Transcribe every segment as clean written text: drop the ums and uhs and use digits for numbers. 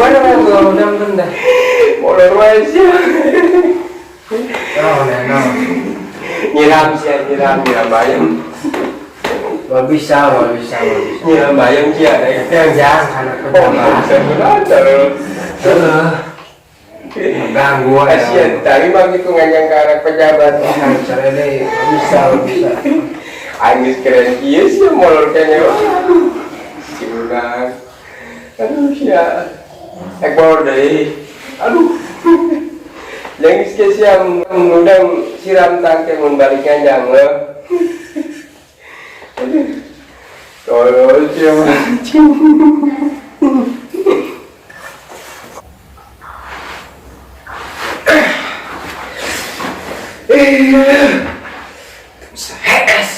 Bubar lah gua udah dah. Molor wae sia. Oh, nah. Nyiram sia, nyiram, nyiram bayam. Gak bisa, gak bisa, gak bisa. Nyiram bayam sia. Jangan anak pejabat. Heeh. Ganggu ya. Kasihan, tadi mah gitu nganjang ke anak pejabat. Cara deh, gak bisa, gak bisa. Aing keren kieu sih molor kayaknya. Aduh. Si urang. Aduh sia. Ek molor deui. Aduh. Yang geus sia ngundang siram tangke mun balik nganjang heuh. Aduh. Tolol sia anjing. Bisa hees.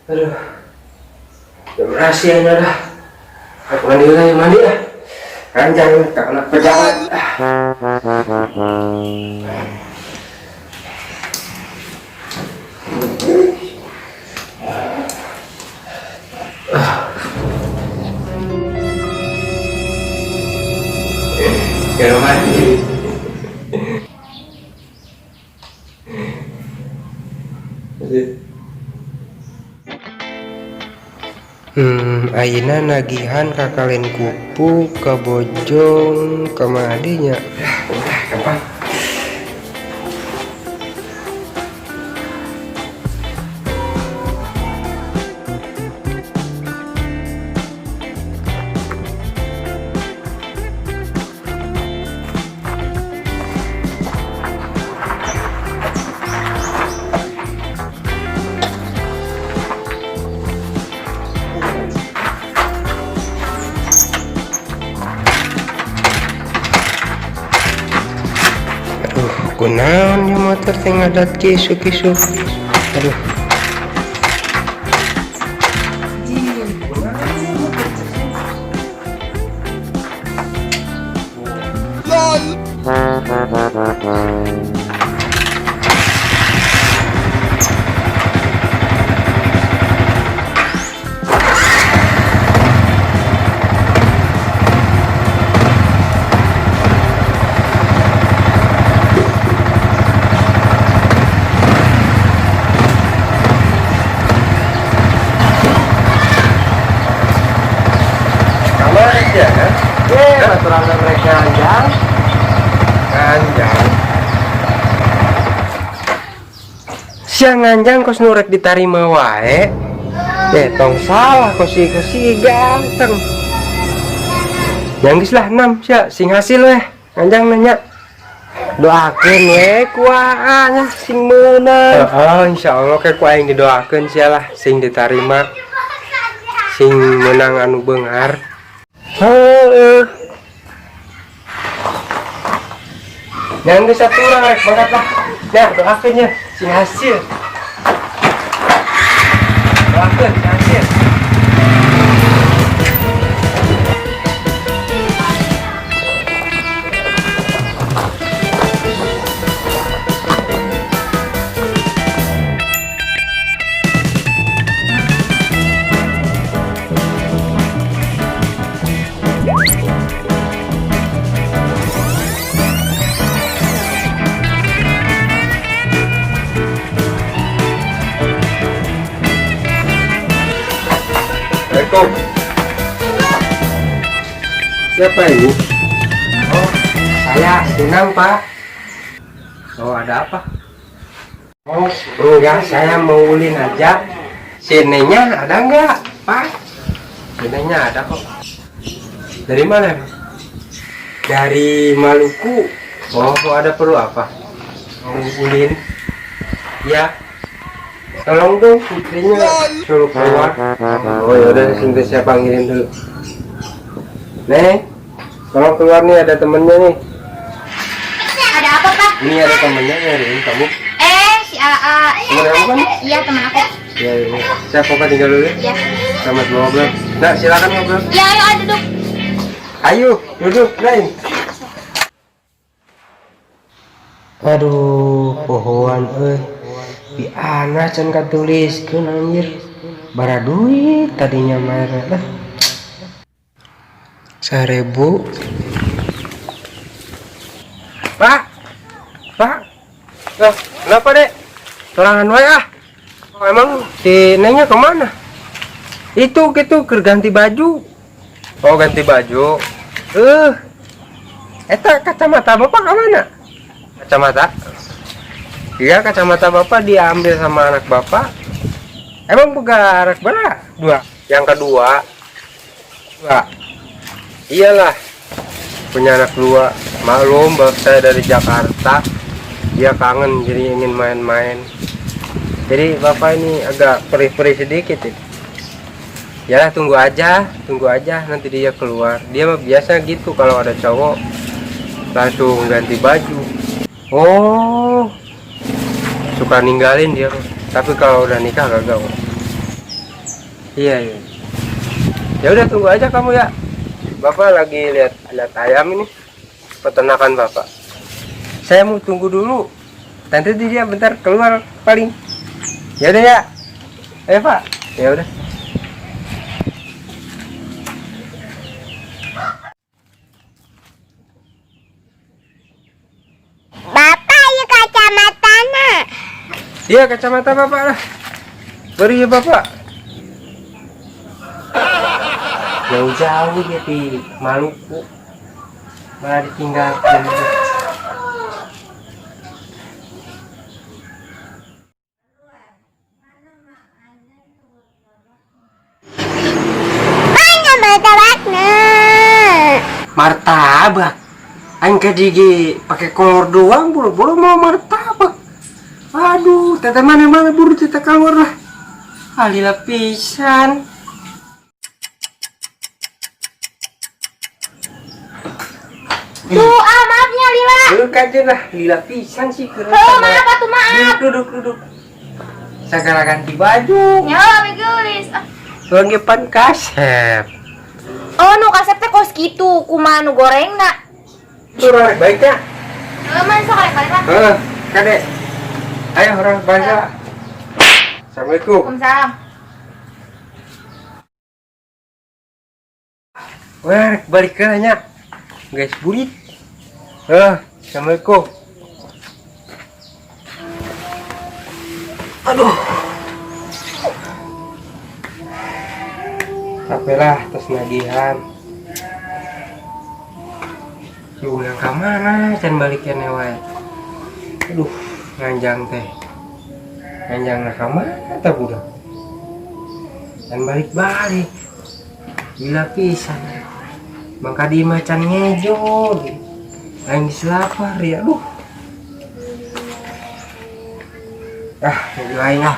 Aduh. Udah rahasianya dah. Aku mandi lah, mandi lah. Ranjang ke anak pejabat. Kalau mandi. Ayeuna nagihan ka kalen kupu, ka Bojong, ka madinya. Udah, gampang. Aduh, kunaon ya motor teh ngadat kisu-kisu. Aduh. Kamar ya, kan? Aturan mereka nganjang. Nganjang. Sia nganjang kos nu rek ditarima wae. Tong salah kos si kos si ganteng. Yang geus lah enam sia sing hasil weh. Nganjang nanya. Doakeun we ku aa nya sing meunang. Heeh, insyaallah ke ku aing didoakeun sia lah sing ditarima. Sing meunang anu beunghar. Heeh. Yang geus aturan rek mangkat lah. Nah, doakeun nya sing hasil. Doakeun sing hasil. Assalamualaikum. Siapa ini? Oh, saya Sinang, Pak. Oh, ada apa? Oh, enggak, saya mau ulin aja. Sinenya ada enggak, Pak? Sinenya ada kok. Dari mana? Dari Maluku. Oh, ada perlu apa? Mau ulin? Ya. Tolong dong putrinya suruh keluar. Oh, ya udah, sebentar saya panggilin dulu. Neng, tolong keluar nih, ada temennya nih. Ada apa, Pak? Ini ada temennya nyariin kamu. Si AA. Temen kamu kan? Iya, teman aku. Ya, ini. Saya pokoknya tinggal dulu ya. Iya. Selamat ngobrol. Nah, silakan ngobrol. Ya, ayo, ayo duduk. Ayo, duduk, Neng. Aduh, pohoan euy. Bi ana can katuliskeun anjir. Bara duit tadinya mah lah. 1000. Pak, Pak, lah, kenapa, Dek? Sorangan wae ah. Oh, emang si Nengnya kemana? Itu gitu, keur ganti baju. Oh, ganti baju. Eta kacamata bapak kemana? Kacamata? Iya, kacamata bapak diambil sama anak bapak. Emang boga anak berapa? Dua. Yang kedua, dua. Iyalah, punya anak dua. Maklum, bapak saya dari Jakarta. Dia kangen, jadi ingin main-main. Jadi bapak ini agak perih-perih sedikit ya. Ya tunggu aja nanti dia keluar. Dia mah biasa gitu kalau ada cowok langsung ganti baju. Oh, suka ninggalin dia. Tapi kalau udah nikah gagal. Iya, iya. Ya udah tunggu aja kamu ya. Bapak lagi lihat lihat ayam ini, peternakan bapak. Saya mau tunggu dulu. Nanti dia bentar keluar paling. Ya udah ya. Ayo, Pak. Ya udah. Bapak, ya kacamatana. Iya, kacamata bapak lah. Beri ya bapak. Jauh-jauh dia di Maluku. Malah ditinggalkan. Mana martabakna? Martabak. Aing ka gigi pakai kolor doang, buru-buru mau martabak. Aduh, teteh mana mana buru teteh keluar lah. Alila pisan. Tuh, ah, maafnya lila. Lu kajen lah, lila pisan sih keren. Oh, maaf atuh, maaf. Duduk, duduk, duduk. Segala ganti baju. Ya, abi geulis. Ah. Tuang ge pan kasep. Oh, nu kasep teh kos kitu, kumaha nu gorengna? Tuh, rek baiknya. Heuh, man sok rek balik lah. Heeh, kade. Ayo orang bangsa. Assalamualaikum. Waalaikumsalam. Wah, rek balik ke nya. Guys, burit. Heh, assalamualaikum. Aduh. Capek lah, tos nagihan. Si Unang ka mana can baliknya wae. Aduh, nganjang teh. Nganjang ka mana tah budak? Dan balik-balik. Gila pisan. Mangka di macan ngejo. Aing geus lapar ya, aduh. Ah, mobil aing ah.